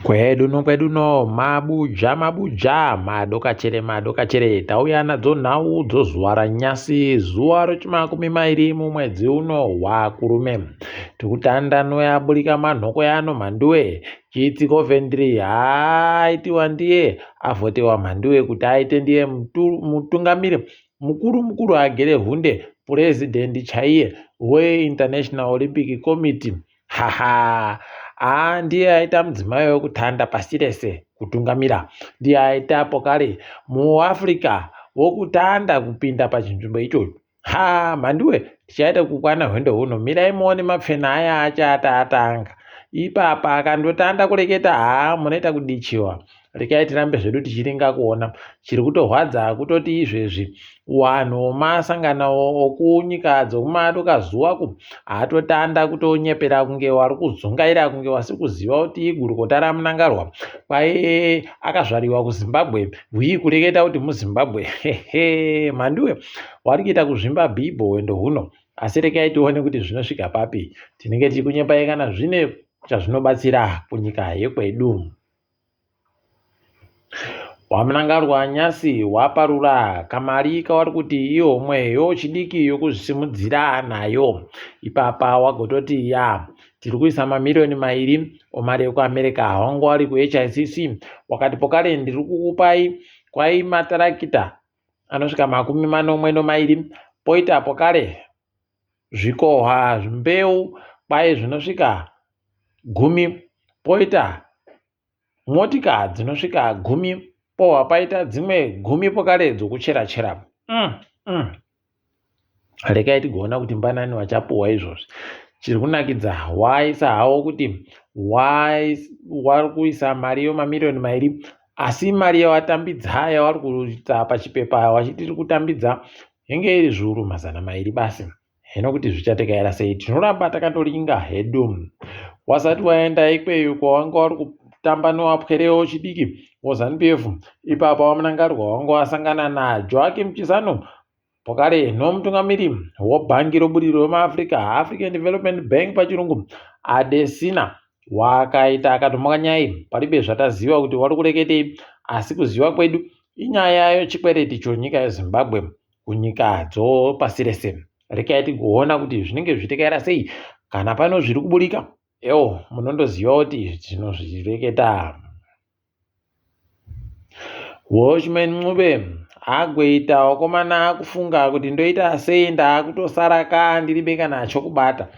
Kwedu nokwedu no mabuja mabuja madokachere madokachere tauya nadzo nhau dzozuva ranyasi zuva rechimakumi mairi mumwedzi uno wakurume tikutanda noyaburika manhoko yano mhanduwe chiitiko vendiri haaitiwa ndiye avhotewa mhanduwe kuti aite ndiye mutungamiri mukuru mukuru agere hunde purezidendi chaiye weInternational Olympic Committee Haha haa ndiye aita mudzimai wekutanda pasi rese kutungamira ndiye aita pokare muAfrica wokutanda kupinda pachinzvimbo ichocho ha mhanduwe tichaita kukwana hwendo huno mirai muone mapfena aya achata atanga ipapa akandotanda kureketa haa munoita kudichiwa Rekai tirambe zvedu tichiringa kuona. Chiri kutorwadza kutoti izvezvi wanhu masangano okunyika dzokumadokazuva ku hatotanda kutonyepera kunge wari kuzungaira kunge wasiri kuziva kuti igurukota raMnangagwa kwaye akazvariwa kuZimbabwe hwii kureketa kuti muZimbabwe hehe mhanduwe wari kuita kuzvimba bhibho hwendo huno asi rekai tione kuti zvinosvika papi tinenge tichikunyepai kana zvine chazvinobatsira kunyika yekwedu. WaMnangagwa nyasi waparura kamari kawari kuti ihomwe yochidiki yokuzvisimudzira nayo. Ipapa wagototi ya tiri kuisa mamiriyoni mairi omari yekuAmerica wangu wari kuHICC wakati pokare ndiri kukupai kwai matarakita anosvika makumi manomwe nomairi poita pokare zvikohwa mbeu kwai zvinosvika gumi poita Motika dzinosvika gumi pohwa paita dzimwe gumi pokare dzokuchera chera. Mm, mm. Rekai tigoona kuti mbanani vachapuhwa izvozvi. Chiri kunakidza waisa hawo kuti wari kuisa mari yemamiriyoni mairi asi mari yawatambidza yawari kuita pachipepa wachitiri kutambidza yenge iri zviuru mazana mairi basi. Hino kuti zvichatekaira sei tinoramba takandoringa hedu. Wasati waenda ikweyo kwawanga wari kutamba newapwerewo chidiki woZanu PF ipapa waMnangagwa wanga wasangana naJoakim Chisano pokare nomutungamiri wobhangi robudiriro wemuAfrica African Development Bank pachirungu Adesina wakaita akatomuka nyai paribe zvataziva kuti wari kureketei asi kuziva kwedu inyaya yechikwereti chonyika yeZimbabwe kunyika dzopasi rese rekai tigoona kuti zvinenge zvichitekaira sei kana pano zviri kuburika ewo munondoziva kuti tinozvireketa Watchman Ncube agoita wakomana akufunga kuti ndoita sei ndaakutosara ka ndiribe kana chokubata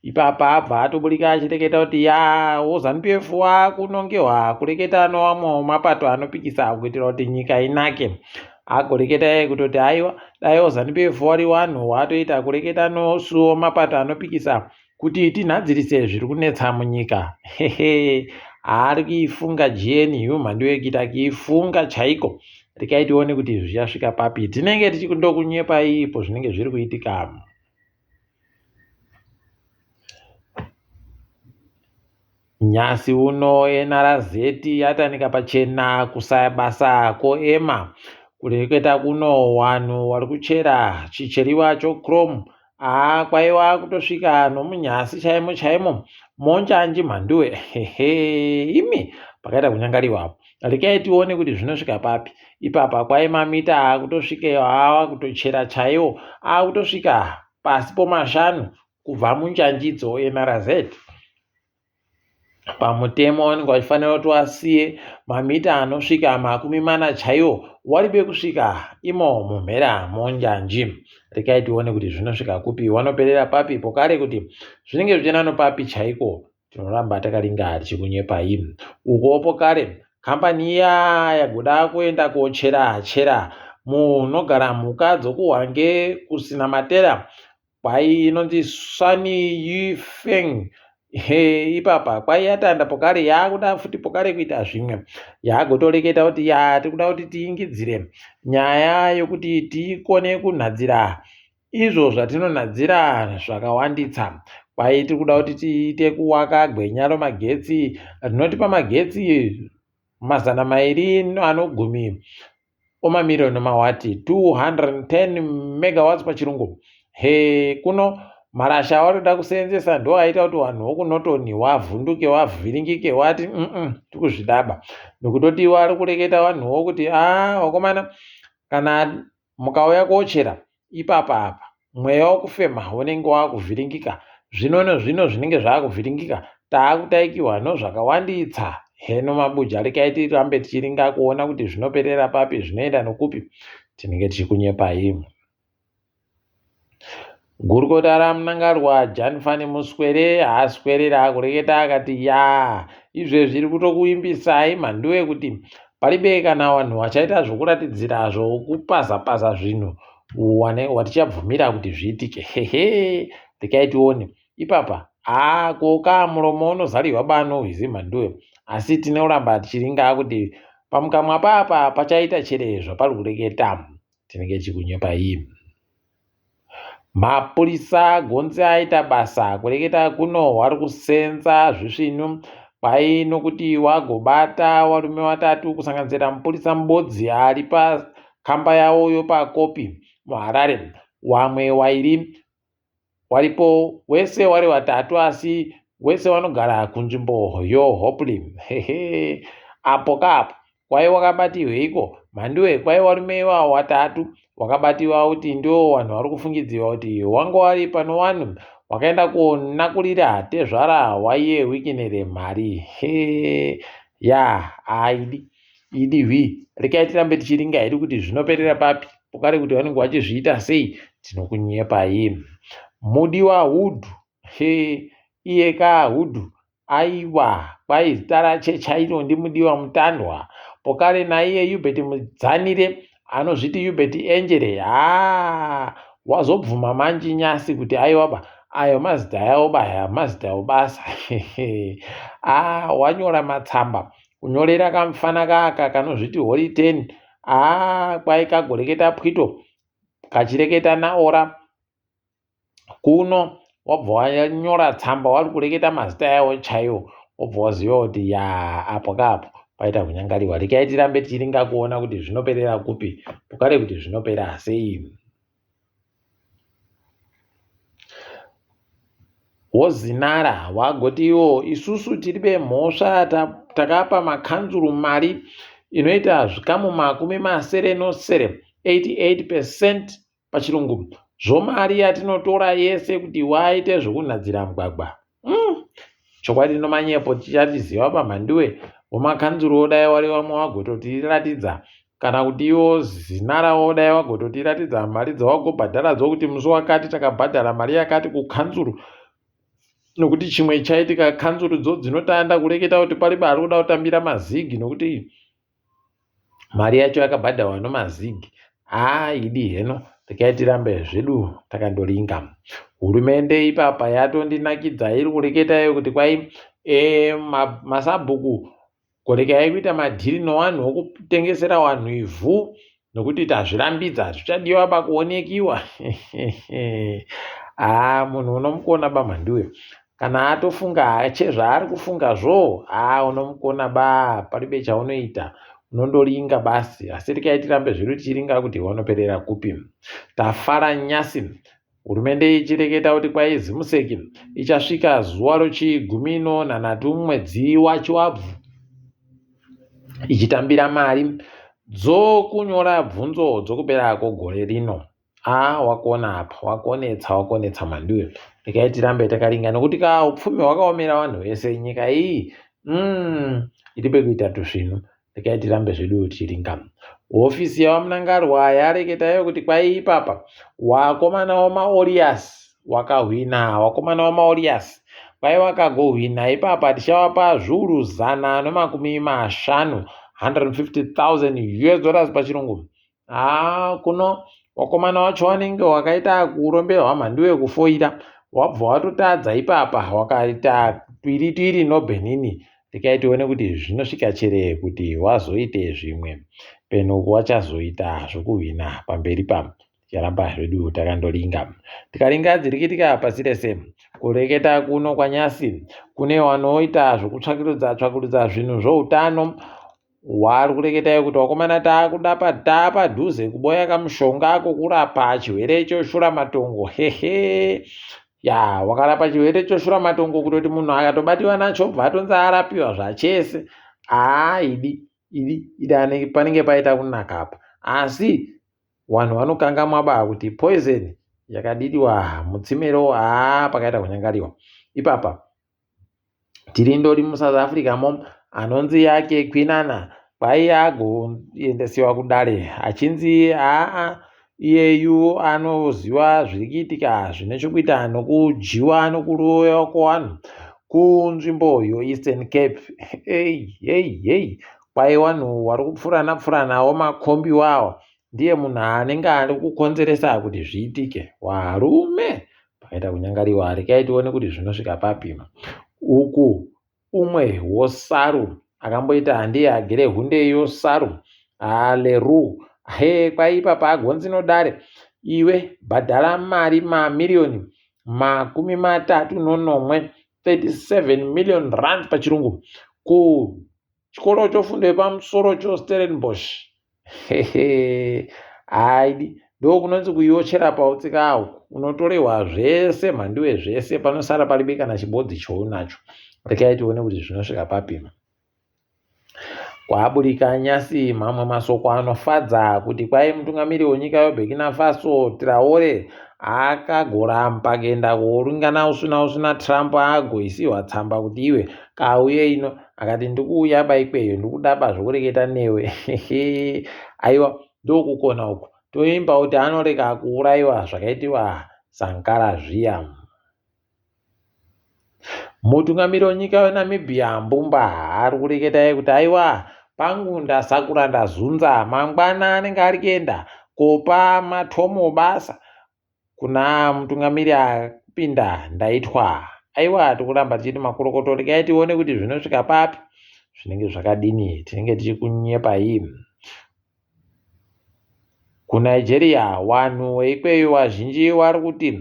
ipapa abva atoburika achireketa kuti ya woZanu PF wakunongewa kureketa nowamwe mapato anopikisa kuitira kuti nyika inake Agoreketa iye kutoti haiwa dai oZanu PF wari wanhu watoita kureketa nosuwo mapato anopikisa kuti tinhadzirise zviri kunetsa munyika. Hehe haari kuifunga GNU mhandu yekuita kuifunga chaiko. Rekai tione kuti zvichasvika papi. Tinenge tichikundokunyepai ipo zvinenge zviri kuitika. Nyasi uno NRZ yatanika pachena kusaya basa koema. Kureketa kuno wanhu wari kuchera chicheriwa chochrome haa kwaiwa kutosvika nomunyasi chaimo chaimo monjanji mhanduwe hehe imi pakaita kunyangariwa apo rekai tione kuti zvinosvika papi ipapa kwaima mita akutosvika awa kutochera chaiwo akutosvika pasi pomashanu kubva munjanji dzoNRZ. Pamutemo vanenge vachifanira kuti vasiye mamita anosvika makumi mana chaiwo waribe kusvika imo mumhera monjanji. Rekai tione kuti zvinosvika kupi, wanoperera papi pokare kuti zvinenge zvichienda nopapi chaiko. Tinoramba takaringa tichikunyepai. Ukowo pokare kambani iya yagoda kuenda kochera chera munogara mhuka dzokuHwange kusina matera Kwai inonzi Sunny Yifeng he ipapa kwai yatanda pokare yakuda futi pokare kuita zvimwe yagotoreketa kuti ya tikuda kuti tiingidzire nyaya yokuti tikone kunhadzira izvo zvatinonhadzira zvakawanditsa kwai tiri kuda kuti tiite kuwaka gwenya romagetsi rinotipa magetsi mazana mairi anogumi omamiriyoni omawati 210 megawatts pachirungu he kuno Marasha awari kuda kuseenzesa ndo aita kuti vanhu vokuNorton wavhunduke wavhiringike wati mm tikuzvidaba nokutoti wari kureketa vanhuwo kuti a vakomana kana mukauya kochera ipapa apa mweya wokufema unenge wakuvhiringika zvino nezvino zvinenge zvakuvhiringika taakutaikiwa nozvakawanditsa heno mabuja rekai tirambe tichiringa kuona kuti zvinoperera papi zvinoenda nokupi tinenge tichikunyepai. Gurukota raMnangagwa Janfani Muswere aswerera kureketa akati yaa izvezvi iri kutokuimbisai mhanduwe kuti paribe kana vanhu vachaita zvokuratidzira zvokupaza paza zvinhu watichabvumira kuti zviitike hehe rekai tione ipapa haa koka muromo unozarirwa bano hwizi mhanduwe asi tinoramba tichiringa kuti pamukamwa papa pachaita chere zvapari kureketa tinenge tichikunyepai. Mapurisa gonzi aita basa kureketa kuno wari kusenza zvisvinu kwai nokuti wagobata warume watatu kusanganisira mupurisa mubodzi ari pakamba yawo yopakopi muHarare wamwe wairi Waripo wese wari watatu asi wese wanogara kunzvimbo yo Hopley. Hehe. Apo ka apo. Kwai wakabatirweiko? Mhanduwe kwai warume iwawo watatu wakabatiwa kuti ndiwo wanhu wari kufungidzirwa kuti wanga wari pano wanu wakaenda konakurira tezvara waiye Wikinere mari. He. Ya, aidi. Idi hwi. Rekai tirambe tichiringa hedu kuti zvinoperera papi. Pokare kuti vanenge vachizviita sei tinokunyepai. Mudiwa Hood he iye ka Hood aiwa kwai zita rache chairo ndiMudiwa Mutandwa. Pokare naiye Hubert Mudzanire anozviti Hubert Enjere haa wazobvuma manji nyasi kuti aiwa ba ayo mazita yawo ba mazita obasa aa wanyora matsamba kunyorera kamfana kaka kanozviti Holy Ten haa kwai kagoreketa pwito kachireketa naora kuno wabva wanyora tsamba wari kureketa mazita yawo chaiwo wobva waziva kuti ya apo kaapo paita kunyangariwa rekai tirambe tichiringa kuona kuti zvinoperera kupi pokare kuti zvinopera sei Wozinara wagoti iwo isusu tiribe mhosva takapa makanzuru mari inoita zvikamu makumi masere nosere 88 percent pachirungu zvomari yatinotora yese kuti waite zvokunhadzira mugwagwa mm. Chokwadi nomanyepo tichatiziva pamhanduwe vomakanzuru wodai wari vamwe wagototiratidza kana kuti iwo zina rawo dai wagototiratidza mari dzawagobhadhara dzo kuti musi wakati takabhadhara mari yakati kukanzuru nokuti chimwe chaitika kanzuru dzo dzinotanda kureketa kuti paribe ari kuda kutambira mazigi nokuti mari yacho yakabhadharwa nomazigi haa idi heno regai tirambe zvedu takandoringa hurumende ipapa yatondinakidza iri kureketa iyo kuti kwai e, masabhuku korekai kuita madhiri nowanhu okutengesera wanhu ivhu nokuti tazvirambidza hazvichadiwa pakuonekiwa haa munhu unomukona bamhanduwe Kana atofunga hache zvaari kufunga zvoo haa unomukona baa paribe chaunoita unondoringa basi asi rekai tirambe zvedu tichiringa kuti wanoperera kupi. Tafara nyasi hurumende ichireketa kuti kwai Zimuseki ichasvika zuva rochigumi nonhanhatu mwedzi waChivabvu ichitambira mari dzokunyora bvunzo dzokupera kwegore rino. Haa wakona apa wakonetsa wakonetsa mhanduwe regai tirambe takaringa nokuti ka upfumi hwakaomera vanhu vese nyika iyi mm, iri pekuita tusvinu regai tirambe zvedu tichiringa hofisi yavamunangarwa yareketayo kuti kwai ipapa wakomana wamaorias wakahwina wakomana wamaorias kwai wakagohwina ipapa tichawapa zviuru zana nomakumi mashanu 150,000 us dollars pachirungu Haa kuno wakomana wacho wanenge wakaita kuromberwa mhanduwe kufoira wabva watotadza ipapa wakaita twiri twiri nobhenini rekai tione kuti zvinosvika chere kuti wazoite zvimwe penoku wachazoita zvokuhwina pamberi pa ticharamba zvedu takandoringa tikaringa dzirikitika pasi rese kureketa kuno kwanyasi kune wanoita zvokutsvakirudza tsvakurudza zvinhu zvoutano Waari kureketa kuti wakomana taakuda taapadhuze kuboya kamushonga kokurapa chirwere choshura matongo hehe. Ya wakarapa chirwere choshuramatongo kutoti munhu akatobatiwa nacho obva atonzi arapiwa zvachese. Haa idi idi idi panenge paita kunaka apa. Asi vanhu vanokangamwa ba kuti poison yakadidiwa mutsimero haa pakaita kunyangariwa. Ipapa tiri ndori muSouth Africa mo anonzi yake Kwinana kwaiye agoendesiwa kudare achinzi haa iyeyu anoziva zviri kuitika zvine chokuita nokudyiwa nokuroyiwa kwevanhu kunzvimbo yoEastern Cape. Ei ei ei kwai vanhu vari kupfurana pfuranawo makombi wawa ndiye munhu anenge ari kukonzeresa kuti zviitike. Varume pakaita kunyangariwa regai tione kuti zvinosvika papi. Uku umwe wosaru akamboita handiye agere hunde yosaru aleru he kwaipa paagonzi nodare iwe bhadhara mari mamiriyoni 37 37 million rand pachirungu kuchikoro chofundo yepamusoro choStellenbosch. Haidi ndokunonzi kuyochera pautsika uku unotorehwa zvese mhandiwe zvese panosara paribe kana chibodzi chounacho. Regai tione kuti zvinosvika papi. Kwaburika nyasi mamwe masoko anofadza kuti kwai mutungamiri wenyika yeBurkina Faso Traore akagoramba kuenda koringana usina usina Trump agoisiwa tsamba kuti iwe kauye ino akati ndikuuya baikweyo ndikudaba zvokureketa newe. Aiwa ndokukona uku toimba kuti anorega kuurayiwa zvakaitiwa Sankara zviya. Mutungamiri wenyika weNamibia Mbumba ari kureketa kuti aiwa pangu ndasakura ndazunza mangwana anenge ari kuenda kopa matomo basa kuna mutungamiri apinda ndaitwa. Aiwa tikuramba tichiti makorokoto regai tione kuti zvinosvika papi zvinenge zvakadini tinenge tichikunyepai. KuNigeria vanhu veikweyo vazhinji vari kuti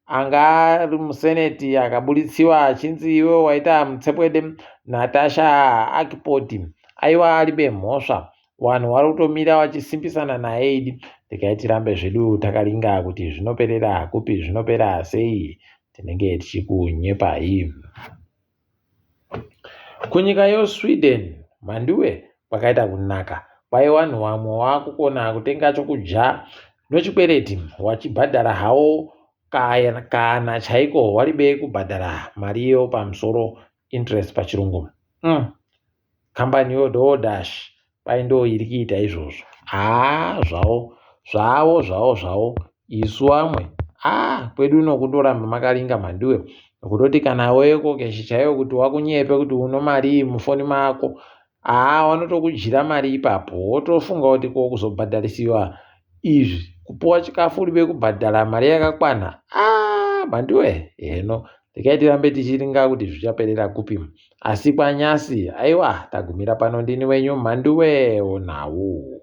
anga ari museneti akabuditsiwa achinzi iwe waita mutsepwede Natasha Akpoti aiwa aribe mhosva. Vanhu vari kutomira vachisimbisana naye idi. Regai tirambe zvedu takaringa kuti zvinoperera kupi zvinopera sei tinenge tichikunyepai. Kunyika yoSweden mhanduwe kwakaita kunaka kwai vanhu vamwe vakukona kutenga chokudya nochikwereti wachibhadhara hawo kana chaiko waribe kubhadhara mari yo pamusoro interest pachirungu. Kambani yoDoorDash kwai ndo iri kuita izvozvo. Haa zvavo zvavo zvavo zvavo isu vamwe aa kwedu uno kundoramba makaringa mhanduwe kutoti kana wekokeshi chaiyo kuti wakunyepe kuti uno mari mufoni mako haa wanotokudyira mari ipapo wotofunga kuti ko kuzobhadharisiwa izvi kupuwa chikafu uribe kubhadhara mari yakakwana aa mhanduwe heno regai tirambe tichiringa kuti zvichaperera kupi asi kwanyasi aiwa tagumira pano ndini wenyu mhanduwe nhau.